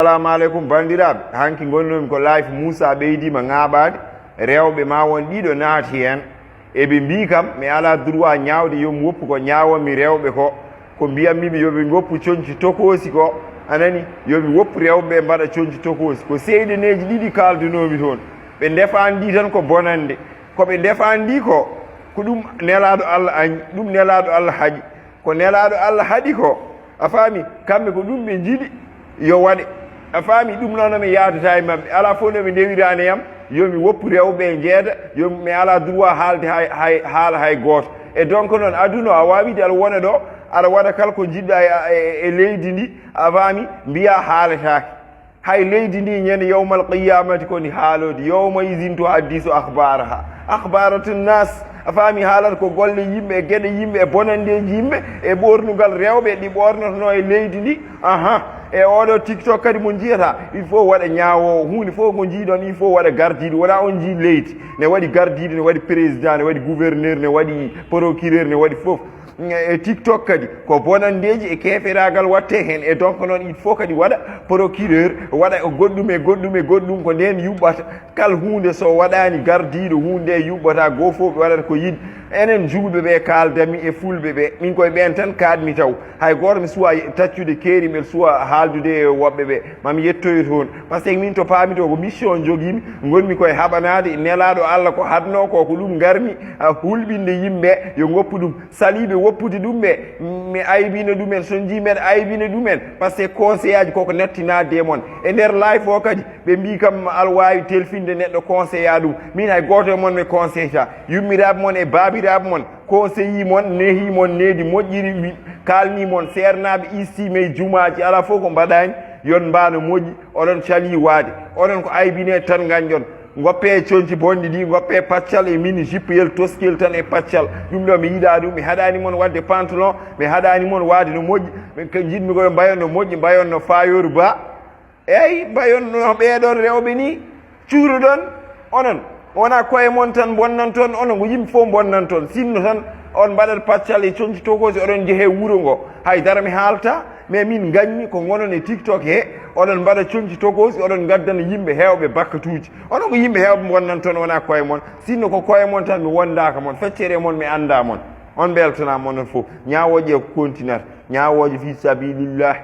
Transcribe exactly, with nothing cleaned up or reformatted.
Assalamu aleykum, banndiraaɓe. Hanki ngonnomi ko live Moussa ɓeydiima ŋaaɓaade. Rewɓe ma won ɗiɗo naati heen. Eɓe mbii kam, mi alaa droit ñaawde, yo mi woppu ko ñaawami rewɓe ko. Ko mbiyammi ɓe yo ɓe ngoppu coñci tokoosi ko. A nani? Yo mi woppu rewɓe ɓe mbaɗa coñci tokoosi. Ko seyɗeneeji ɗiɗi kaaldunoomi toon. Ɓe ndefaani ɗi tan ko bonande. Ko ɓe ndefaani ɗi ko, ko ɗum nelaaɗo Allah añi, ɗum nelaaɗo Allah haɗi. Ko nelaaɗo Allah haɗi ko, a faami, kamɓe ko ɗum ɓe njiɗi yo waɗe. A faami, ɗum noon mi yaadata e maɓɓe. Alaa fof no ɓe ndewirani yam, yo mi woppu rewɓe e njeeda, yo mi alaa droit haalde hay, hay, haala hay gooto. E donc noon, aduna o, a waawii de aɗa wona ɗo, aɗa waɗa kala ko njiɗɗa e, e, e leydi ndi, a faami, mbiyaa haaletaake. Hay leydi ndi ñande yawmal qiyamati ko ndi haaloodi, yawma idin tuhaddisu akhbaraha, akhbaratu nnas. A faami, haalata ko golle yimɓe, e geɗe yimɓe, e bonandeeji yimɓe, e ɓoornugal rewɓe ɗi ɓoornotono e leydi ndi. Aha, e oɗo TikTok kadi mo njiyata, il faut waɗa ñaawoowo, huunde fof ko njiiɗon, il faut waɗa gardiiɗo, wona on njii leydi, ne waɗi gardiiɗo, ne waɗi président, ne waɗi gouverneur, ne waɗi procureur, ne waɗi fof. E TikTok kadi, ko bonandeeji e keeferaagal watte heen. E donc noon, il faut kadi waɗa procureur, waɗa goɗɗum e goɗɗum e goɗɗum, ko ndeen yuɓɓata. Kal huunde so waɗaani gardiiɗo, huunde nde yuɓɓata, goo fof ɓe waɗata ko yiɗi. Enen juulɓe ɓe kaaldami e fulɓe ɓe, min koye ɓeen tan kaadmi taw. Hay gooto mi suwa taccude keeri, mbeɗa suwa haaldude e woɓɓe ɓe. Mami yettoyo toon. Par ce que min to paami to ko mission njogiimi, ngonmi koye haɓanaade nelaaɗo Allah ko haɗnoo ko, ko ɗum ngarmi, a, hulɓinde yimɓe yo ngoppu ɗum. Saliiɓe woppude ɗum ɓe, mi aybina ɗumen, so njii mbeɗa aybina ɗumen. Par ce que conseil aji koko nattinaade e mon. E nder live o kadi, ɓe mbii kam aɗa waawi telfinde neɗɗo conseil a ɗum. Min hay gooto e mon mi conseil ta. Yummiraaɓe mon e baabiraaɓe mon, conseil mon, nehi mon, needi moƴƴiri, wi-, kaalni mon, seernaaɓe istiima e jumaaji, alaa fof ko mbaɗaani, yon mbaano moƴƴi, oɗon calii waade. Oɗon ko aybine tan ngañɗon. Ngoppe e coñci bonɗi ɗi, ngoppe e paccal e mini jupe, yel toskiyel tan e paccal. Ɗum ɗo mi yiɗaa ɗum, mi haɗaani mon waɗde pantalon, mi haɗaani mon waade no moƴƴi. Min ko njiɗmi ko yo mbayon no moƴƴi, mbayon no Fayooru Ba. Eey, mbayon no ɓeeɗon rewɓe ni, cuuruɗon, onon. Wona koye mon tan bonnanton, onon ko yimɓe fof bonnanton. Sinno tan on mbaɗat paccal e coñci tokoosi, oɗon njehe wuro ngo. Hay dara mi haalta, mais min ngañmi ko ngonon e TikTok he, oɗon mbaɗa coñci tokoosi, oɗon ngaddana yimɓe heewɓe bakkatuuji. Onon ko yimɓe heewɓe bonnanton, wona koye mon. Sinno ko koye mon tan mi wondaaka mon, feccere mon mi anndaa mon. On mbeltanaama onon fof. Ñaawooje ko kontinata, ñaawooje fi sabilillah.